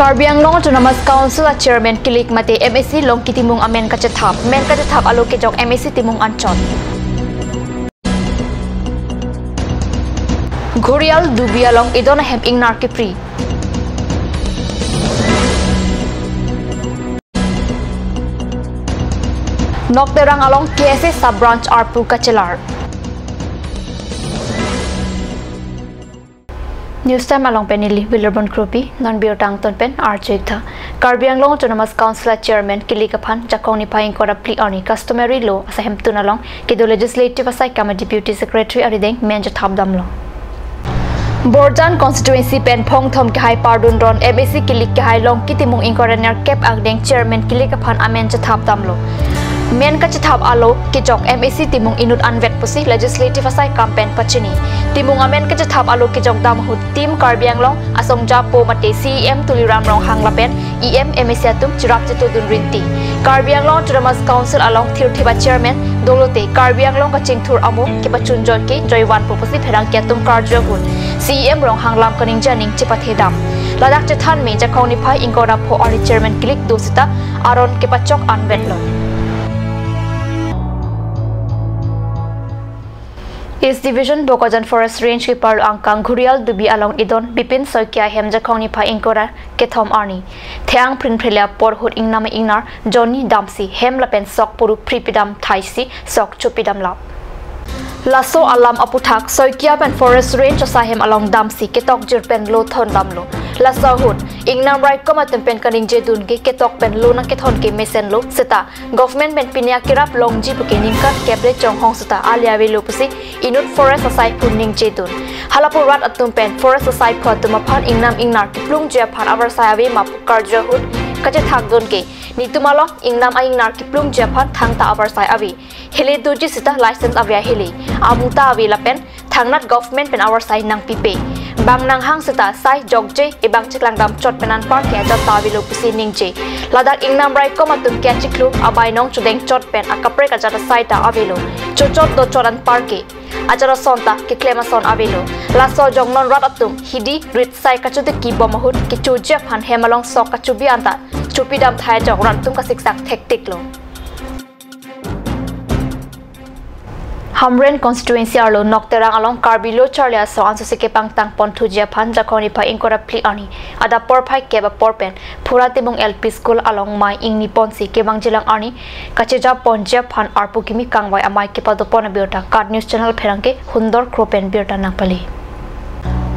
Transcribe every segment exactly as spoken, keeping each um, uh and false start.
Karbi Anglong Autonomous Council a Chairman kilik mate M A C Longki Timung amen kachethap. Men kachethap alo kejok M A C Timung anchot. Ghurial Dubi along idon ahem ingnar kipri. Nokterang along K S A sub branch arpu kachelar. News Time along pen neli Wilarbon Kropi, non birta angton pen arju-ik tha. Karbi Anglong Autonomous Council a Chairman kilik aphan Jakong niphai ingkoi ra phli arni customary law asai hemtun along kedo legislative asai kam a Deputy Secretary arideng men chethap damlo. Borjan constituency pen phongthom kehai pardun ron M A C kilik kehai Longki Timung ingkoi ra nerkep angdeng Chairman kilik aphan amen chethap damlo. Men kachethap alo kejok M A C Timung inut anvet pusi legislative asai kam pen pachini. Timung amen kachethap alo kejok dam ahut Team Karbi Anglong asong japo mate C E M Tuliram Ronghang lapen E M M A C atum cherap chetodun rinti. Karbi Anglong Autonomous Council along thirthip a Chairman dolote Karbi Anglong kachingthur amo kepachun joike joivanpo pusi pherangke atum karju ahut C E M Ronghang lam kaningje aning chepathe dam. Ladak chethan me Jakong niphai ingkoi ra pho arni Chairman kilik do seta aron kepachok anvetlo. East Division Bokajan Forest Range keparlo angkang Ghurial Dubi along idon Bipin Saikia ahem Jakong niphai ingkoi ra kethom arni the-ang phrinphrile apor ahut ingnam ingnar jonni damsi hem lapen sok puru phri pidam thaisi sok chopi damlo. Laso alam aputhak Saikia pen Forest Range asai hem along damsi ketok jir pen lo thon damlo. Laso ahut ingnam raikom atum pen kaningje dun ke ketok pen lo nangkethon ke mesenlo seta government pen pini akerap longji puke ningkan kep le chonghong seta ali avelo pusi inut forest asai aphu ningje dun. Halapu rat atum pen forest asai aphu atum aphan ingnam ingnar kiplungji aphan avarsai ave ma pu karju ahut kachethak dun ke netum along ingnam a-ingnar kiplungji aphan thangta avarsai ave. Hele doji seta license ave ahele. Amuta ave lapen thangnat government pen avarsai nangpipe. Bang nanghang seta sai jokje ebang chiklang dam chot pen anpar ke ajat ta avelo pusi ningje. Ladak ingnam raikom atum ke achiklo abai nong chudeng chot pen akaprek ajat asai ta avelo. Chochot dochot anpar ke ajat ason ta keklem ason avelo. Laso jongnon rat atum hidi rit sai kachotiki bom ahut kechoji aphan hem along sok kachobi anta chopi dam thai ajok rat atum kasiksak thektiklo. Hamren constituency arlo Nokterang along Karbi Lo Charli Asong ansosi kepangtang pon thuji aphan Jakong niphai ingkoi ra phli arni adap porphai kep apor pen Phura Timung L P School along mei ingni ponsi kevangjilang arni kacheja ponji aphan arpu kimi kangvai amei kepado pon abirta KAT News Channel pherangke Hundor Kro pen birta nangpale.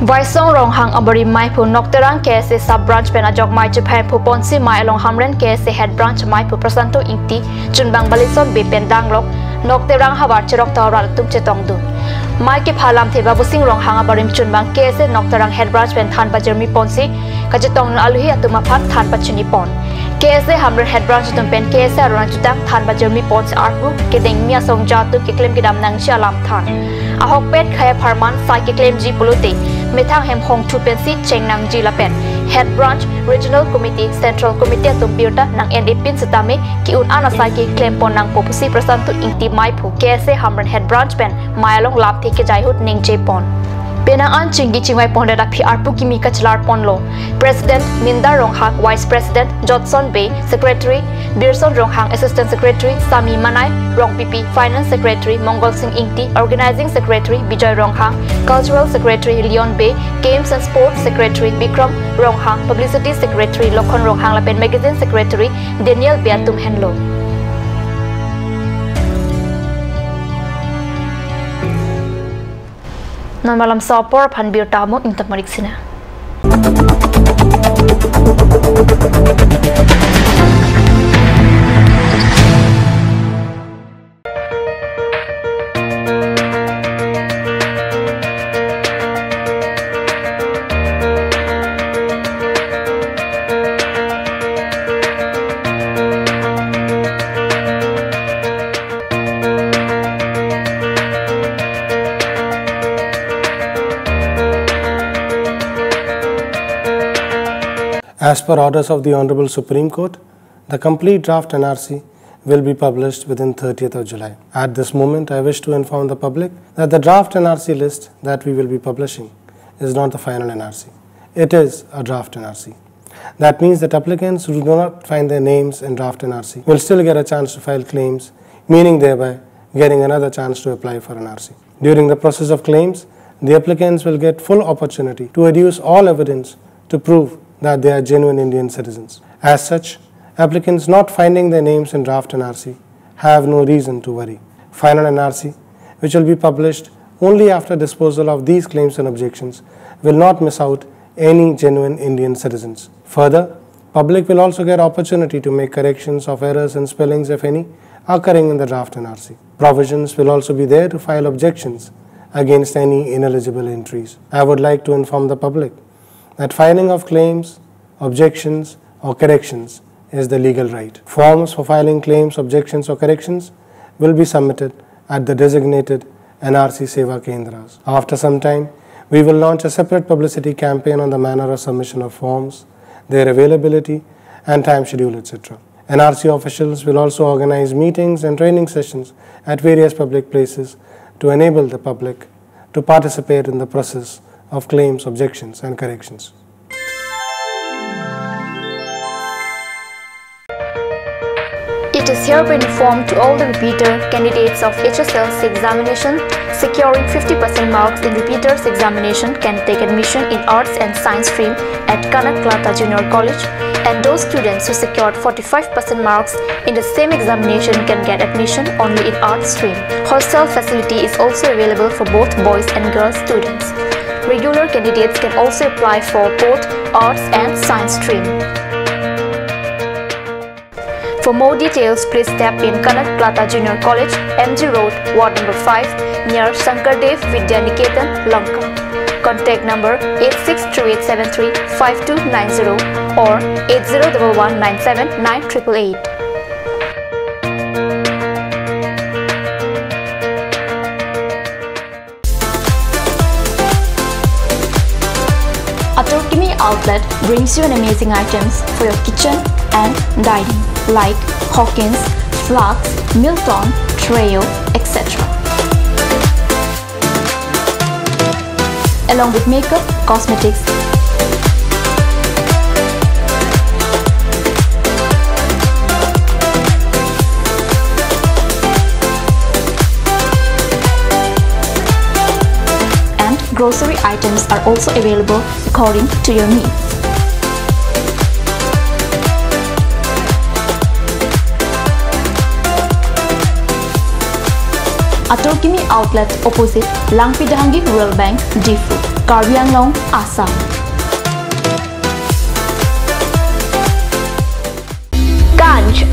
Vaisong Ronghang abarim meiphu Nokterang K S A sub branch pen ajok mei chephai phu ponsi mei along Hamren K S A head branch meiphu Prasanto Ingti chunbang Balison Bey pen danglok Nokterang havar cherok ta rat atum chetongdun. Mei kepha lamthe Babusing Ronghang abarim chunbang K S A Nokterang head branch pen than pajirmi ponsi kachetongdun aluhi atum aphan than pachini pon. K S A Hamren head branch atum pen K S A aron ajutang than pajirmi ponsi arpu kedengmi asong ja atum keklem kedam nangji alam than. Ahokpet khei apharman sai keklemji pulote methang hem hongthu pensi cheng nangji lapen head branch, regional committee, central committee atum birta nang-en-e pin setame ke-un an asai keklem pon nangpo pusi Prasanto Ingti meiphu K S A Hamren head branch pen mei along lamthe kejai ahut ningje pon. Penang an chingki chingvai pondet aphi arpu kimi kachelar ponlo. President Minda Ronghang, Vice President Jotson Bey, Secretary Birson Ronghang, Assistant Secretary Sami Manai, Rongpipi, Finance Secretary Mongol Sing Ingti, Organizing Secretary Bijoy Ronghang, Cultural Secretary Leon Bey, Games and Sports Secretary Bikram Ronghang, Publicity Secretary Lokhon Ronghang lapen Magazine Secretary Daniel Bey atum henlo. Non malam so apor aphan birta mo ingtap marik sina. As per orders of the Honorable Supreme Court, the complete draft N R C will be published within thirtieth of July. At this moment, I wish to inform the public that the draft N R C list that we will be publishing is not the final N R C. It is a draft N R C. That means that applicants who do not find their names in draft N R C will still get a chance to file claims, meaning thereby getting another chance to apply for N R C. During the process of claims, the applicants will get full opportunity to adduce all evidence to prove that they are genuine Indian citizens. As such, applicants not finding their names in draft N R C have no reason to worry. Final N R C, which will be published only after disposal of these claims and objections, will not miss out any genuine Indian citizens. Further, public will also get opportunity to make corrections of errors and spellings, if any, occurring in the draft N R C. Provisions will also be there to file objections against any ineligible entries. I would like to inform the public that filing of claims, objections, or corrections is the legal right. Forms for filing claims, objections, or corrections will be submitted at the designated N R C Seva Kendras. After some time, we will launch a separate publicity campaign on the manner of submission of forms, their availability, and time schedule, et cetera. N R C officials will also organize meetings and training sessions at various public places to enable the public to participate in the process of claims, objections, and corrections. It is hereby informed to all the repeater candidates of H S L C examination securing fifty percent marks in repeaters examination can take admission in Arts and Science stream at Kanak Klata Junior College, and those students who secured forty-five percent marks in the same examination can get admission only in Arts stream. Hostel facility is also available for both boys and girls students. Regular candidates can also apply for both Arts and Science stream. For more details, please step in Kanak Klata Junior College, M G Road, Ward number five, near Shankardev Vidya Niketan, Lanka. Contact number eight six three eight seven three five two nine zero or eight zero double one nine seven nine triple eight. Atur Kimi Outlet brings you an amazing items for your kitchen and dining, like Hawkins, Flax, Milton, Treo, et cetera. Along with makeup, cosmetics, and grocery items are also available according to your needs. Atur Kimi Outlet, opposite Langpi Dehangi Rural Bank, Diphu, Karbi Anglong, Assam. Ganj.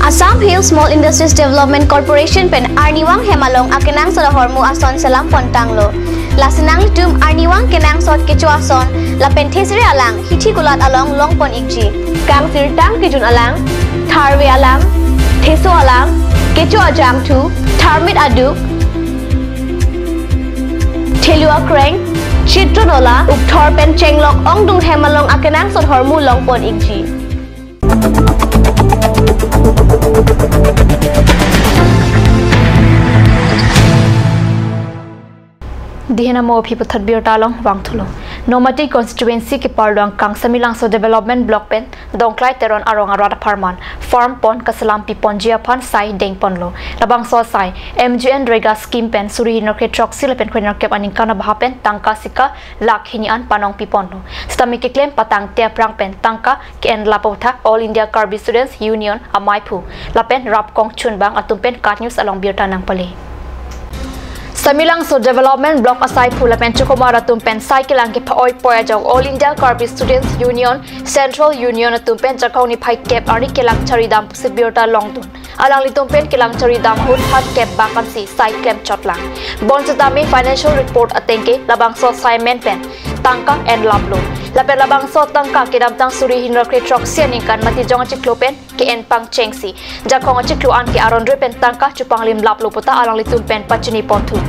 Assam Hill Small Industries Development Corporation pen arnivang hem along akenangsot ahormu ason selam pontanglo. Lasi nanglitum arnivang kenangsot kecho ason lapen thesere alang hithi kulat along longpon ikji. Kangsirtang kejun alang, tharve alang, theso alang, kecho ajangthu, tharmit aduk, thelu akreng, chitron ola, ukthor pen chenglok ongdung hem along akenangsot ahormu longpon ikji. Dihena mo aphi puthot birta along vangthulo. Nomati constituency kepardon Kangsamilangso Development Block pen Dongklai Teron arong arat apharman farm pond kaselam piponji aphan sai dengponlo. Labangso sai M G N Rega scheme pen suri hini kre throksi lapen kre kep aningkan abaha pen tangka sika lakh hini an panong piponlo. Sitame keklem patangte aphrang pen tangka ke-en lapu tha All India Karbi Students Union amaiphu lapen Rapkong Chunbang atum pen KAT News along birta nangpale. Samilangso Development Block asaiphu lapen chokomar atum pen sai kelang kepha-oi poi ajok All India Karbi Students Union, Central Union atum pen Jakhong niphai kep arni kelang charidam pusi birta longdun. Alanglitum pen kelang charidam ahut hat kep bak ansi sai klemchotlang. Bonsitame financial report atengke labangso sai men pen tangka enlaplo. Lapen labangso tangka kedamtang suri hini kre throksi aningkan Matijong achiklo pen ke-en pangchengsi Jakhong achiklo anke aron re pen tangka chupanglimlaplo puta alanglitum pen pachini ponthu.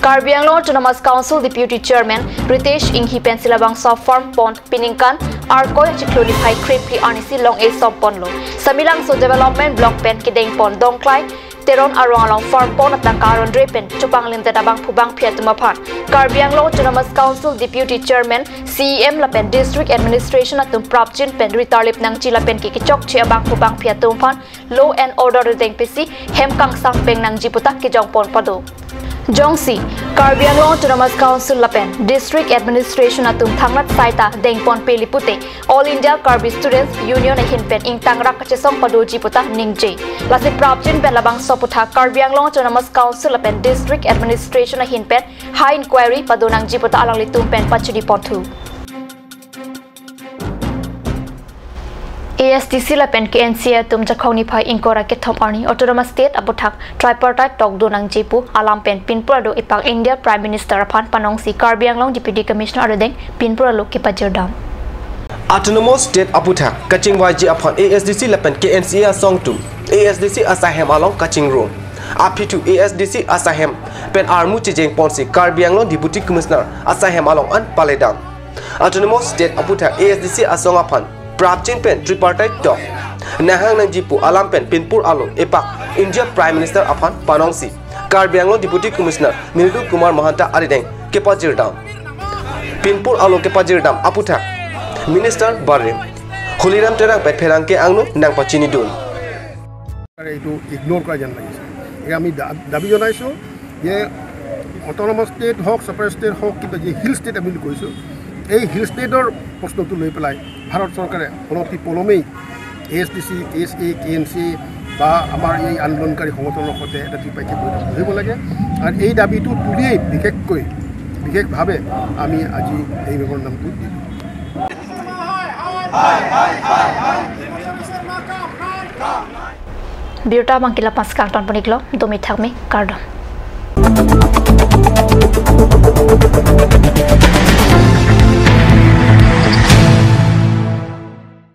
Karbi Anglong Autonomous Council Deputy Chairman Ritesh Enghi pensi labangso farm pond piningkan Arkoi achiklo niphai krephli arnisi long-e somponlo. Samilangso Development Block pen kedengpon Dongklai Teron arong along farm pon atangka aron dre pen chopanglimdet abangphu bangphi atum aphan Karbi Anglong Autonomous Council Deputy Chairman, C E M lapen District Administration atum prapjin pen ritarlip nangji lapen ke kechokche abangphu bangphi atum aphan law and order dengpisi hem kangsam peng nangji puta kejong pon pado. Jongsi Karbi Anglong Autonomous Council lapen District Administration atum thangnat saita dengpon peli pute All India Karbi Students Union ahin pen ingtangrak kachesong padoji puta ningje. Lasi prapjin pen labangso aputhak Karbi Anglong Autonomous Council lapen District Administration ahin pen high inquiry pado nangji puta alanglitum pen pachini ponthu. A S D C lapen K N C A atum Jakhong niphai ingkoi ra kethom arni Autonomous State aputhak tripartite talk do nangji pu alam pen pinpur alo epak India Prime Minister aphan panongsi Karbi Anglong Deputy Commissioner arideng pinpur alo kepajirdam. Autonomous State aputhak kachingvaiji aphan A S D C lapen K N C A asong atum A S D C asaihem along kachingrum. Aphi thu A S D C asaihem pen armu chejeng ponsi Karbi Anglong Deputy Commissioner asaihem along an paledam. Autonomous State aputhak A S D C asong aphan prapjin pen tripartite talk nanghang nangji pu alam pen pinpur alo epak India Prime Minister aphan panongsi Karbi Anglong Deputy Commissioner Mridul Kumar Mahanta arideng kepajirdam. Pinpur alo kepajirdam aputhak Minister Barim Holiram Terang pen pherangke angno nangpachinidun. চৰকাৰে এইটো ইগন'ৰ কৰা যেন লাগিছে। গতিকে আমি দা-, দাবী জনাইছোঁ যে অট'নমাছ ষ্টেট হওক, ছেপাৰেট ষ্টেট হওক, কিন্তু যি হিল ষ্টেট আমি বুলি কৈছোঁ, এই হিল ষ্টেটৰ প্ৰশ্নটো লৈ পেলাই ভাৰত চৰকাৰে অনতি পলমেই এ এছ ডি চি, কে এছ এ, কে এন চি এ বা আমাৰ এই আন্দোলনকাৰী সংগঠনৰ সৈতে এটা ত্ৰিপাক্ষিক বৈঠক বহিব লাগে। আৰু এই দাবীটো তুলিয়েই বিশেষকৈ, বিশেষভাৱে আমি আজি এই মেমৰেণ্ডামটো দিলোঁ। Birta Bangkila Paskang Ton Poniklo, Domi Thakmi, Kardom.